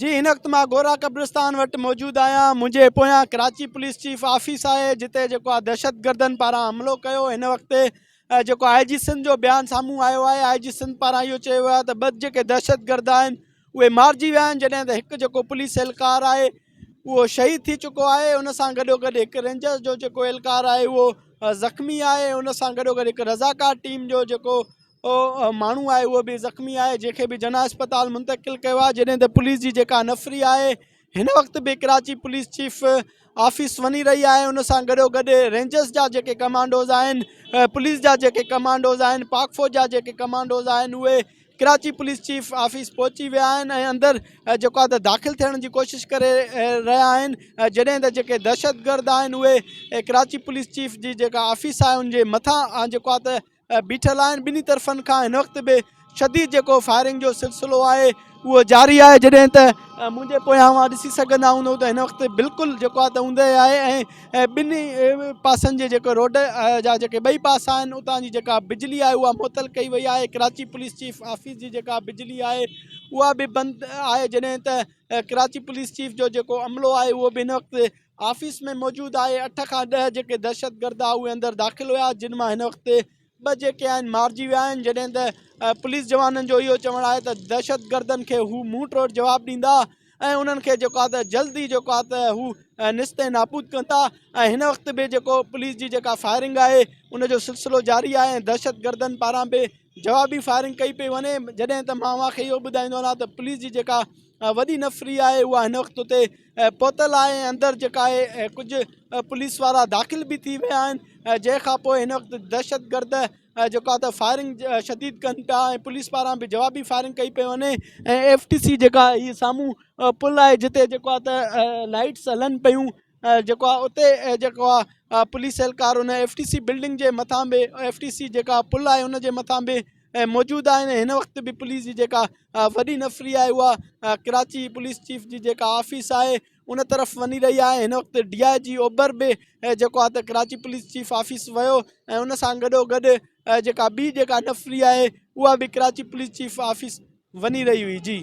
جي هن وقت مان گورا قبرستان وٽ موجود آهيان منهنجي پويان ڪراچي پوليس چيف آفيس آهي جتي جيڪو آهي دهشتگردن پاران حملو ڪيو هن وقت جيڪو آء جي سنڌ جو بيان سامهون آيو آهي آء جي سنڌ پاران اهو چيو ويو آهي ته ٻه جيڪي دهشتگرد آهن اهي مارجي ويا آهن جڏهن ته هڪ جيڪو پوليس اهلڪار آهي اهو شهيد ٿي چڪو آهي ان سان گڏو گڏ هڪ رينجرز جو جيڪو اهلڪار آهي اهو زخمي آهي ان سان گڏو گڏ هڪ رضاڪار ٽيم جو جيڪو اهو ماڻهو آهي اهو به زخمي آهي جنهن کي به جناح اسپتال منتقل ڪيو آهي جڏهن ته پوليس جي جيڪا نفري آهي هن وقت به ڪراچي پوليس چيف آفيس وڃي رهي آهي ان سان گڏو گڏ رينجرز جا جيڪي ڪمانڊوز آهن پوليس جا جيڪي ڪمانڊوز آهن پاڪ فوج جا جيڪي ڪمانڊوز آهن اهي ڪراچي پوليس چيف آفيس پهچي ويا آهن ۽ اندر جيڪو آهي ته داخل ٿيڻ جي ڪوشش ڪري رهيا آهن جڏهن ته جيڪي دهشتگرد آهن اهي ڪراچي پوليس چيف جي جيڪا آفيس آهي ان جي مٿان جيڪو آهي ته بيٺل آهن ٻنهي طرفن کان هن وقت به شديد جيڪو فائرنگ جو سلسلو آهي اهو جاري آهي جڏهن ته منهنجي پويان اوهان ڏسي سگهندا هوندو ته هن وقت بلڪل جيڪو آهي ته اوندهه آهي ۽ ٻنهي پاسن جي جيڪو روڊ جا جيڪي ٻئي پاسا آهن اتان جي جيڪا بجلي آهي اها معطل ڪئي وئي آهي ڪراچي پوليس چيف آفيس جي جيڪا بجلي آهي اها به بند آهي جڏهن ته ڪراچي پوليس چيف جو جيڪو عملو آهي اهو به هن وقت آفيس ۾ موجود آهي اٺ کان ڏهه جيڪي دهشتگرد آ اهي اندر داخل هيا جن مان هن وقت ٻه جيڪي آهن مارجي ويا آهن جڏهن ته پوليس جوانن جو اهو چوڻ آهي ته دهشتگردن کي هو منهن ٽوڙ جواب ڏيندا ۽ انهن کي جيڪو آهي ته جلد ئي جيڪو آهي ته هو نست ۽ نابود ڪندا ۽ هن وقت به جيڪو پوليس جي جيڪا فائرنگ آهي ان جو سلسلو جاري آهي ۽ دهشتگردن پاران به جوابي فائرنگ ڪئي پئي وڃي جڏهن ته مان اوهان کي اهو ٻڌائيندو هلان ته پوليس جي جيڪا وڏي نفري آهي اها هن وقت اتي پهتل آهي ۽ اندر جيڪا آهي ڪجهه پوليس وارا داخل به ٿي ويا آهن جنهن کان پوء هن وقت دهشتگرد جيڪو آهي ته فائرنگ شديد ڪن پيا ۽ پوليس پاران به جوابي فائرنگ ڪئي پئي وڃي ۽ ايف ٽي سي جيڪا هي سامهون پل آهي جتي جيڪو آهي ته لائٽس هلن پيون جيڪو آهي اتي جيڪو آهي پوليس اهلڪار ان ايف ٽي سي بلڊنگ جي مٿان به ايف ٽي سي جيڪا پل آهي ان جي مٿان به موجود آهن هن وقت به پوليس جي جيڪا وڏي نفري آهي اها ڪراچي پوليس چيف جي جيڪا آفيس آهي ان طرف وڃي رهي آهي هن وقت ڊي I جي اوبر به جيڪو آهي ته ڪراچي پوليس چيف آفيس ويو ۽ ان سان گڏو گڏ جيڪا ٻي جيڪا نفري آهي اها به ڪراچي پوليس چيف آفيس وڃي رهي هئي جي.